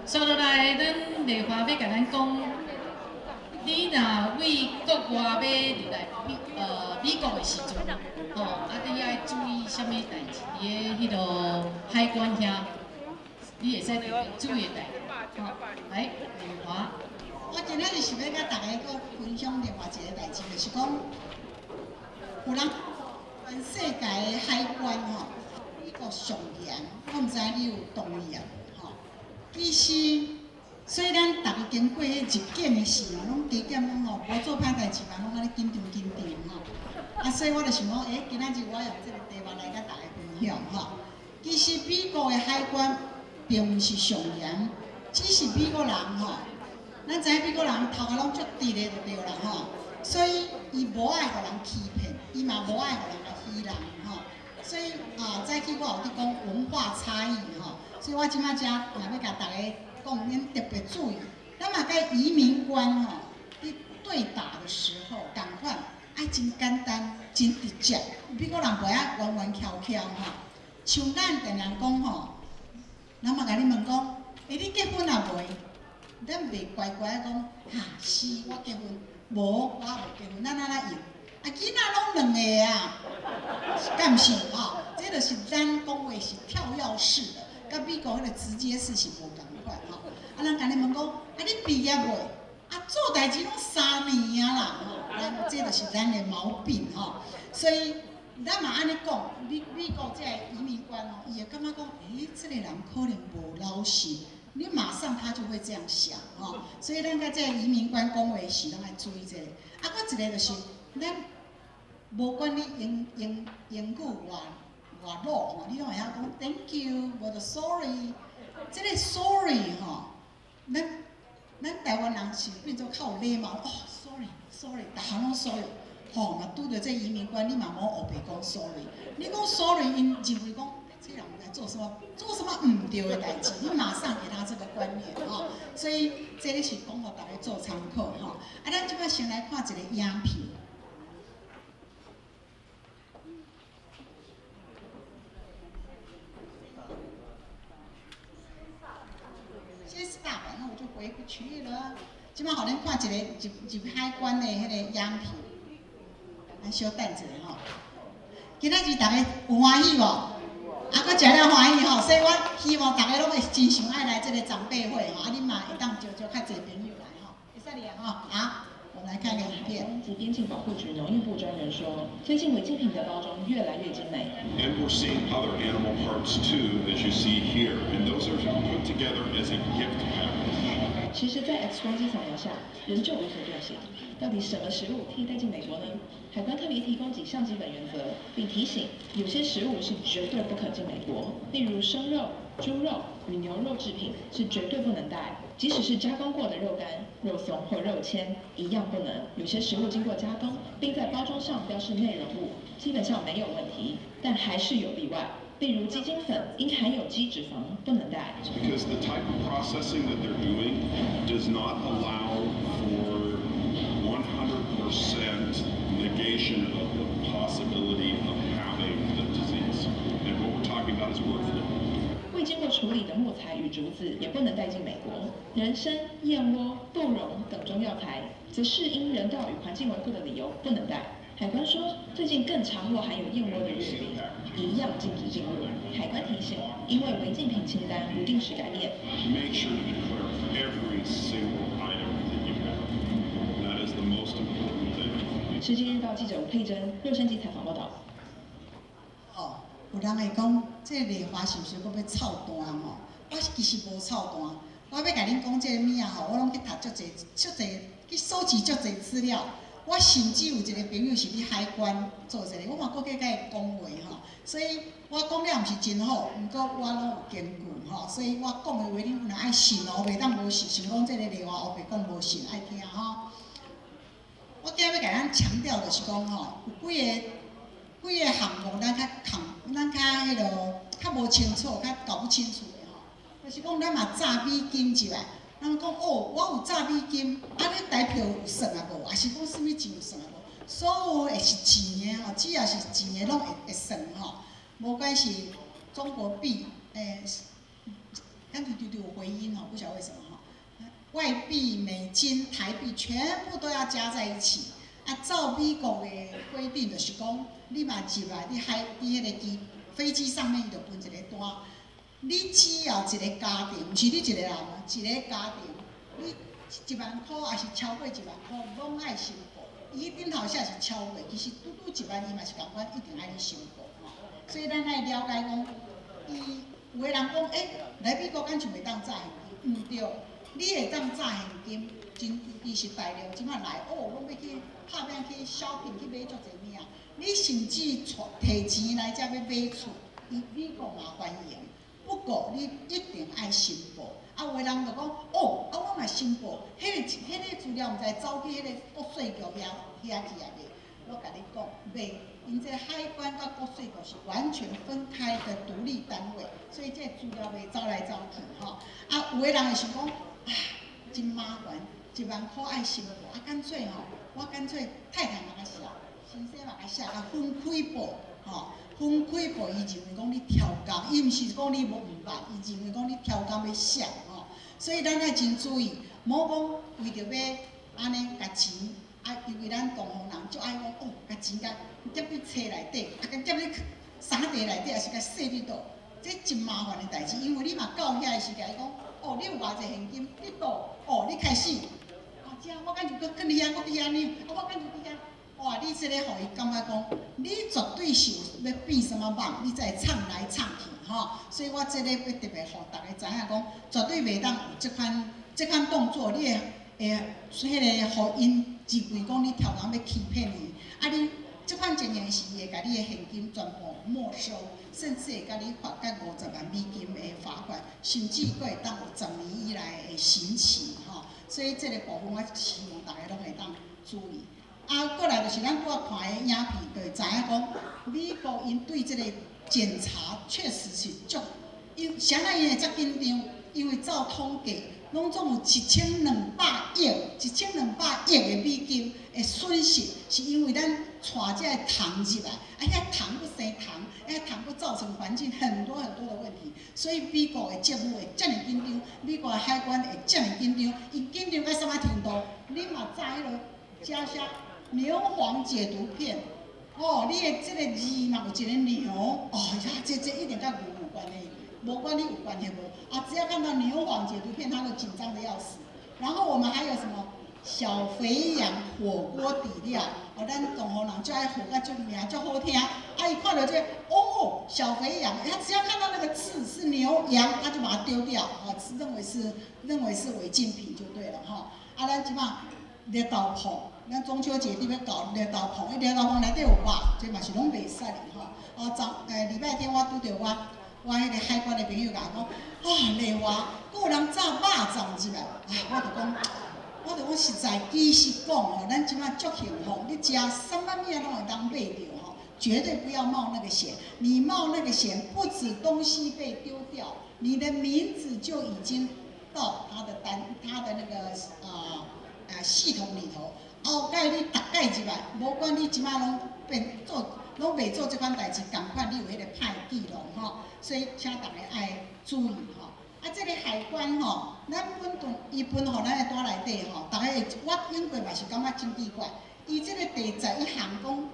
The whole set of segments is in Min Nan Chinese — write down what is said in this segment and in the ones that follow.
煞落來，咱麗華欲共咱講，你若對國外欲入來美國的時陣，吼，啊，你愛注意啥物代誌？佇咧彼个海關遐，你會使特別注意的代誌。吼，來，麗華。我今仔日想欲共大家閣分享另外一個代誌，就是講，有人全世界的海關吼，美國上嚴，我毋知你有同意啊？吼，其實雖然逐家經過彼入境的時吼，攏加減攏吼，無做歹代誌嘛，攏按呢緊張緊張吼。啊，所以我就想講，欸，今仔日我用這個題目來共大家分享吼。其實美國的海關並毋是上嚴，只是美國人吼。咱知影美國人頭殼攏足直的就對啦吼，所以伊無愛予人欺騙，伊嘛無愛予人來欺人吼。所以啊，早起我有佇講文化差異吼，所以我這擺遮若欲共大家講，恁特別注意，咱嘛共移民官吼，佇對答的時候，仝款愛真簡單、真直接。美國人袂愛彎彎翹翹吼，像咱定定講吼，人嘛共你問講，欸，你結婚啊未？咱袂乖乖講，哈，是我結婚，無我未結婚，咱按怎用？啊，囡仔攏兩个啊，敢毋是吼？這就是咱講話是跳躍式的，佮美國彼个直接式是無仝款吼。啊，人共你問講，啊，你畢業未？啊，做代誌攏3年啊啦，吼，咱這就是咱的毛病吼。所以咱嘛按呢講，美國這个移民官吼，伊會感覺講，欸，這个人可能無老實。你馬上他就會這樣想吼，所以咱共這个移民官講話時，攏愛注意這个。啊，閣一個就是，咱無管你英語偌偌老吼，你攏會曉講 Thank you，無就 Sorry。這个 Sorry 吼，咱台灣人是變做較有禮貌，哦，Sorry，Sorry，逐項攏 Sorry。吼，嘛拄著這移民官，你嘛莫烏白講 Sorry。你講 Sorry，𪜶認為講這人來做啥物？做啥物毋對的代誌？你馬上給他這個觀念吼，所以這个是講予大家做參考吼。啊，咱這擺先來看一个影片。先 stop，那我就回不去了。這擺予恁看一个入海關的彼个影片，咱小等一下吼。今仔日大家有歡喜無？啊，閣食了歡喜吼，所以我希望大家攏會真想愛來這个長輩會吼，啊，恁嘛會當招招較濟朋友來吼，會使哩吼。好，我們來看個影片。及邊境保護局農業部專員說，最近違禁品的包裝越來越精美。 And we're seeing other animal parts too, as you see here, and those are put together as a gift package. 其實，在 X 光機掃描下，仍舊無所遁形。到底什麼食物可以帶進美國呢？海關特別提供幾項基本原則，並提醒有些食物是絕對不可進美國，例如生肉、豬肉與牛肉製品是絕對不能帶，即使是加工過的肉乾、肉鬆或肉籤，一樣不能。有些食物經過加工，並在包裝上標示內容物，基本上沒有問題，但還是有例外。例如雞精粉因含有雞脂肪不能帶。 Because the type of processing that they're doing does not allow for 100% negation of the possibility of having the disease. And what we're talking about is bird flu. 未經過處理的木材與竹子也不能帶進美國。人參、燕窩、鹿茸等中藥材，則是因人道與環境維護的理由不能帶。海關說，最近更查獲含有燕窩的月餅，一樣禁止進入。海關提醒，因為違禁品清單不定時改變。 Make sure to declare every single item that you have. That is the most important thing. 世界日報記者吳佩珍，洛杉磯採訪報道。哦，有人會講，這個麗華是毋是閣欲臭彈吼？我其實無臭彈，我欲共恁講這个物仔吼，我攏去讀足濟、足濟，去收集足濟資料。我甚至有一個朋友是佇海關做這个，我嘛閣去共伊講話吼，所以我講了毋是真好，毋過我攏有根據吼，所以我講的話恁若愛信哦，袂當無信，想講這个麗華烏白講無信，愛聽吼。我今日欲共咱強調就是講吼，有幾个項目咱較空，咱較彼落較無清楚，較搞不清楚的吼，就是講咱嘛詐美金入來。人講哦，我有詐美金，啊，你台票有算啊無？抑是講啥物錢有算啊無？所有的是錢的吼，只要是錢的攏會算吼，無管是中國幣，欸，敢拄拄有回音吼，不曉得為什麼吼。外幣、美金、台幣全部都要加在一起。啊，照美國的規定就是講，你嘛入來，你海佇彼個機飛機上面，伊就分一個單。你只要一個家庭，毋是你一個人，一個家庭，你1萬箍抑是超過1萬箍，攏愛申報。伊頂頭寫是超過，其實拄拄一萬，伊嘛是仝款，一定愛你申報吼。所以咱愛了解講，伊有的人講，欸，來美國敢像袂當詐現金，毋對，你會當詐現金，真其實大陸這擺來，哦，攏欲去拍拚去 shopping 去買足濟物仔，你甚至提錢來遮欲買厝，伊美國嘛歡迎。不過你一定愛申報。啊，有的人就講，哦，啊，我嘛申報，彼個資料毋知走去彼個國稅局遐遐去啊未？我共你講，袂，𪜶這海關佮國稅局是完全分開的獨立單位，所以這資料袂走來走去吼。啊，有的人會想講，啊，真麻煩，1萬箍愛申報，啊，乾脆吼，我乾脆太太嘛共寫，先生嘛共寫，共分開報，吼。分開報，伊認為講你刁工，伊毋是講你無毋捌，伊認為講你刁工欲寫吼，所以咱愛真注意，莫講為著欲按呢共錢，啊，因為咱東方人足愛講，哦，共錢共疊佇冊內底，啊，共疊佇衫袋內底，抑是共踅佇佗，這真麻煩的代誌，因為你嘛到遐的時，共伊講，哦，你有偌濟現金，你倒，哦，你開始，啊，這我敢就閣囥佇遐，閣佇遐呢，啊，我敢就佇遐。哇！你這個予伊感覺講，你絕對是有欲變啥物夢，你才會藏來藏去吼。所以我這個欲特別予逐家知影講，絕對袂當有這款動作，你會會彼個予𪜶認為講你刁工欲欺騙伊，啊你這款情形是伊會共你的現金全部沒收，甚至會共你罰甲50萬美金的罰款，甚至閣會當有10年以來的刑期吼。所以這個部分我希望逐家攏會當注意。啊，過來就是咱拄仔看的影片，就會知影講，美國𪜶對這個檢查確實是足，𪜶啥人𪜶會遮緊張？因為照統計，攏總有1200億、1200億的美金的損失，是因為咱帶這个蟲入來，啊，遐蟲閣生蟲，遐蟲閣造成環境很多很多的問題，所以美國的政府會遮爾緊張，美國的海關會遮爾緊張，伊緊張到啥物程度？你嘛炸彼个加啥牛黃解毒片，哦，你的這个字嘛有一个牛，哦呀，這一定佮牛有關係，無管你有關係無，啊，只要看到牛黃解毒片，他就緊張得要死。然後我們還有什麼小肥羊火鍋底料，哦，咱東方人就愛學甲足名足好聽，啊，伊看到這個，哦，小肥羊，他只要看到那個字是牛羊，他就把它丟掉，啊，認為是違禁品就對了哈。啊，咱這擺綠豆椪，咱中秋節佇欲搞綠豆椪，彼綠豆椪內底有肉，這嘛是攏袂使的吼。哦，昨禮拜天我拄著我彼個海關的朋友共我講，啊，麗華，閣有人炸肉粽入來，啊，我就講實在，其實講吼，咱這擺足幸福，你食啥物物仔攏會當買著吼，絕對不要冒那個險。你冒那個險，不止東西被丟掉，你的名字就已經到他的單，他的那個系統裡頭。後蓋你逐擺入來，無管你這擺攏變做，攏袂做這款代誌，仝款你有彼個歹記錄吼，所以請逐家愛注意吼。啊，這個海關吼，咱分段伊分予咱的單內底吼，逐家會我頂過嘛是感覺真奇怪。伊這個第11項講，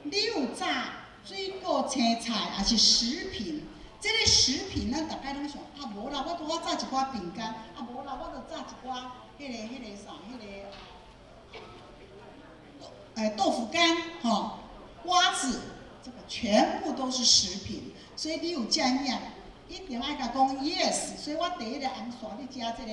你有炸水果、青菜，抑是食品？這個食品咱逐擺攏想，啊無啦，我拄仔炸一寡餅乾，啊無啦，我就炸一寡彼個啥，彼個。豆腐乾，吼，瓜子，這個全部都是食品，所以你有食物仔，一定愛共講 yes。所以我第一个紅線你食這個，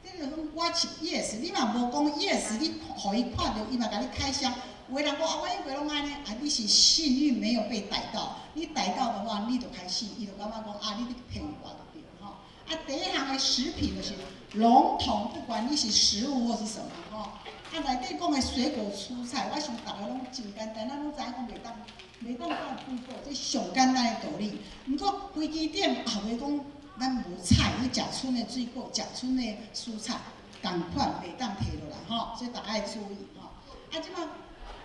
這個講我是 yes，你嘛無講 yes，你予伊看著，伊嘛共你開箱。有的人講啊，我以為攏按呢，啊，你是幸運沒有被逮到，你逮到的話，你就開始，伊就感覺講啊，你咧騙我就對吼。啊，第一項的食品就是籠統，不管你是食物或是什麼吼。啊，內底講的水果蔬菜，我想逐家攏真簡單，咱攏知影講袂當放水果，這上簡單的道理。毋過飛機頂也袂講咱無菜，你食賰的水果，食賰的蔬菜，仝款袂當提落來吼，所以逐家愛注意吼。啊，這擺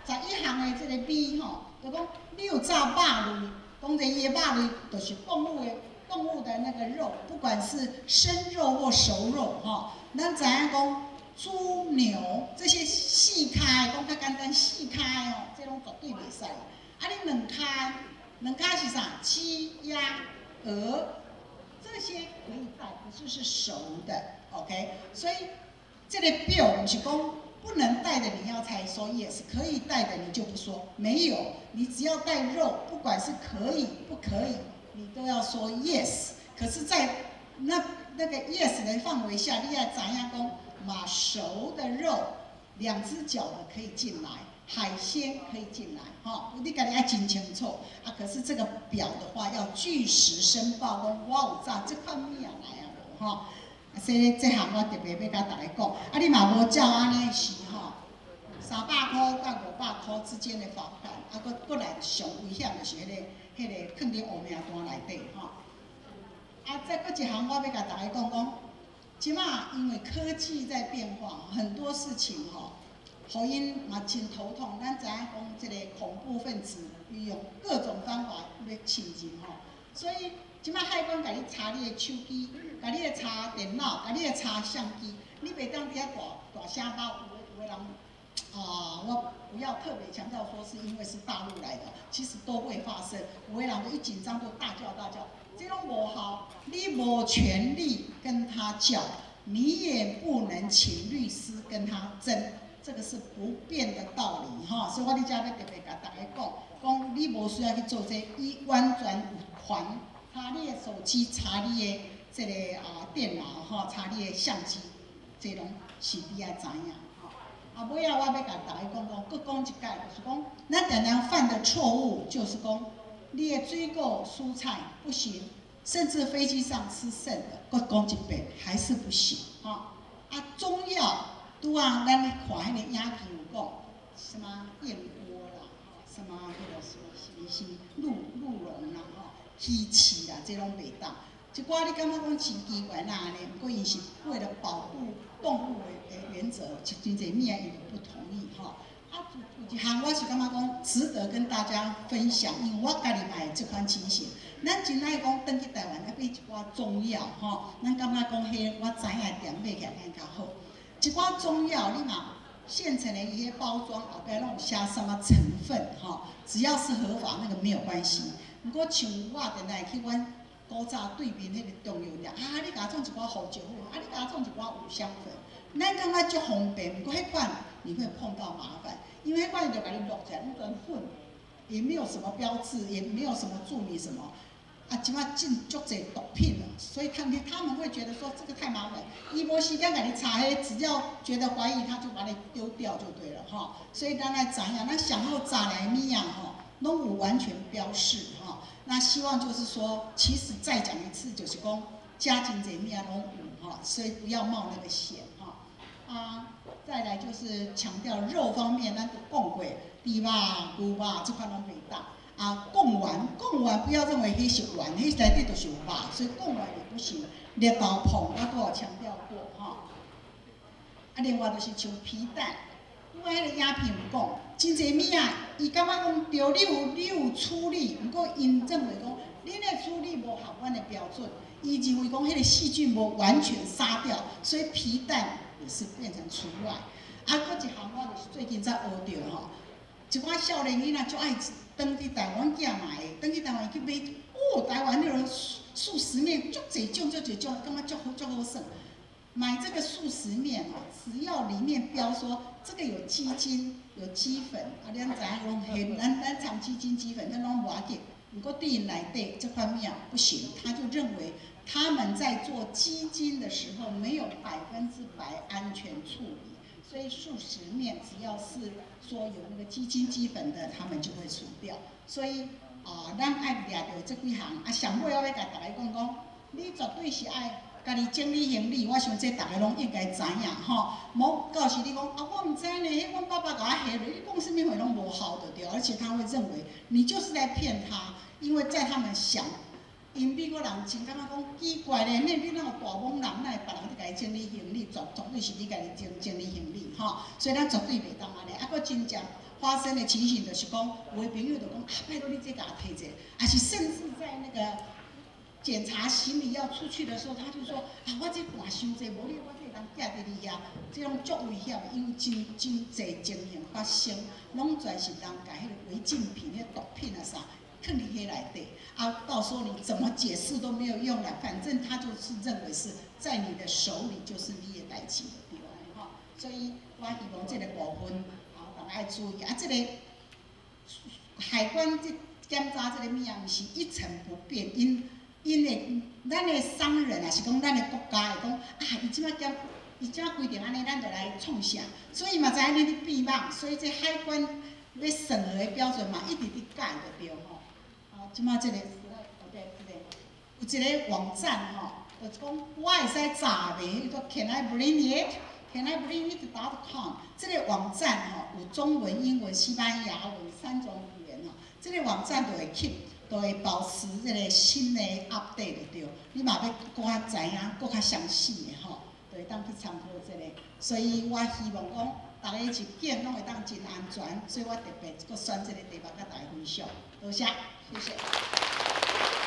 11項的這個米吼，就講你有炸肉類，當然伊的肉類就是動物的動物的那個肉，不管是生肉或熟肉，吼，咱知影講豬牛這些四跤的，講較簡單，四跤的吼，這攏絕對袂使。啊，你兩跤，兩跤是啥？雞、鴨、鵝，這些可以帶，可是是熟的，OK。所以這個表毋是講不能帶的你要才說 yes，可以帶的你就不說。沒有，你只要帶肉，不管是可以不可以，你都要說 yes。可是，在那個 yes 的範圍下，你愛知影講，嘛熟的肉，兩隻腳的可以進來，海鮮可以進來，吼，你家己愛真清楚。啊，可是這個表的話要據實申報，講我有紮這款物仔來啊無，吼。啊，所以這項我特別欲共大家講，啊，你嘛無照按呢是吼，300箍到500箍之間的罰款，啊，閣閣來上危險就是彼個囥佇烏名單內底，吼。啊，再閣一項我欲共大家講講，這馬因為科技在變化，很多事情吼，予𪜶嘛真頭痛。咱知影講，這個恐怖分子利用各種方法欲侵入吼，所以這馬海關共你查你的手機，共你的查電腦，共你的查相機，你袂當佇遐大大聲咆，有的人啊，我不要特別強調說是因為是大陸來的，其實都會發生。有的人一緊張就大叫大叫，這攏無效，你無權利跟他叫，你也不能請律師跟他爭，這個是不變的道理哈。所以我佇遮欲特別共大家講，講你無需要去做這個，伊完全有權查你的手機，查你的這個啊電腦吼，查你的相機，這攏是你愛知影吼。啊，尾仔我欲共大家講講，閣講一擺，就是講，咱常常犯的錯誤就是講，你的水果蔬菜不行，甚至飛機上吃剩的，閣講一遍還是不行，吼。啊，中藥拄仔咱咧看彼個影片有講，什麼燕窩啦，什麼彼個什麼什麼什麼鹿鹿茸啦，吼，魚翅啦，這攏袂當。一寡你感覺講真奇怪哪按呢？毋過𪜶是為了保護動物的原則，真濟物仔伊就不同意吼。啊，有一項我是感覺講值得跟大家分享，因為我家己嘛會這款情形。咱真愛講轉去台灣愛買一寡中藥吼，咱感覺講彼我知影店買起來咱較好。一寡中藥你嘛現成的伊彼包裝後壁攏有寫啥物成分吼，只要是合法那個沒有關係。毋過像我定定去阮古早對面彼個中藥店，啊，你共我創一寡胡椒粉，啊，你共我創一寡五香粉，咱感覺足方便，毋過彼款你會碰到麻煩，因為彼款伊就共你摞起來，攏全粉，也沒有什麼標誌，也沒有什麼注明什麼。啊，這馬進足濟毒品了，所以他們會覺得說這個太麻煩，伊無時間共你查彼，只要覺得懷疑，他就把你丟掉就對了哈。所以咱愛知影，咱上好紮來物仔吼，攏有完全標示哈。那希望就是說，其實再講一次，就是講遮真濟物仔攏有哈，所以不要冒那個險哈。啊，再來就是強調肉方面，咱都講過，豬肉、牛肉這款攏袂當。啊，貢丸，貢丸不要認為彼是丸，彼內底就是有肉，所以貢丸也不行。綠豆椪我閣有強調過吼。啊，另外就是像皮蛋，因為彼個影片有講，真濟物仔，伊感覺講對，你有處理，毋過𪜶認為講，恁的處理無合阮的標準，伊認為講彼個細菌無完全殺掉，所以皮蛋也是變成除外。啊，閣一項我就是最近才學著吼，一寡少年囡仔足愛轉去台灣，阮囝嘛會轉去台灣去買，哦，台灣彼個速食麵足濟種足濟種，感覺足好足好耍。買這個速食麵哦，只要裡面標說這個有雞精、有雞粉，啊，咱知影講，彼咱摻雞精、雞粉，咱攏無要緊。毋過對𪜶內底這款物仔不行，他就認為他們在做雞精的時候沒有100%安全處理，所以速食麵只要是說有那個雞精、雞粉的，他們就會除掉。所以啊，咱愛掠著這幾項，啊，上尾我欲共大家講講，你絕對是愛家己整理行李，我想這逐家攏應該知影吼。莫到時你講啊，我毋知呢，彼阮爸爸共我下落，你講啥物話攏無效就對，而且他會認為你就是在騙他，因為在他們想，𪜶美國人真感覺講奇怪咧，你哪有大懵人，哪會別人佇共伊整理行李，絕對是你家己整理行李吼，所以咱絕對袂當按呢。啊，閣真正發生的情形就是講，有的朋友就講啊，拜託你這共我提者，抑是甚至在那個。檢查行李要出去的時候，他就說啊，我這掛傷濟，無你我這人寄佇你遐，這攏足危險，因為真真濟情形發生，攏全是人共彼个違禁品、彼毒品啊啥，囥佇彼內底，啊，到時候你怎麼解釋都沒有用啦，反正他就是認為是在你的手裡就是你的代誌對吼，所以我希望這個部分，啊，大家愛注意啊，這個海關這檢查這個物件，毋是一成不變，𪜶的咱的商人啊，是講咱的國家會講啊，伊這擺檢，伊這擺規定按呢，咱就來創啥，所以嘛知影你咧變網，所以這海關欲審核的標準嘛，一直佇改就對吼。啊，這擺這個，對這個，有一個網站吼，就是講我會使查袂，彼個 Can I bring it? Can I bring it dot com 這個網站吼，有中文、英文、西班牙文三種語言吼，這個網站就會 keep，就會保持這個新的 update 就對。你嘛欲閣較知影，閣較詳細的吼，就會當去參考這個。所以我希望講，逐家入境攏會當真安全，所以我特別閣選這個題目佮大家分享。多謝，謝謝。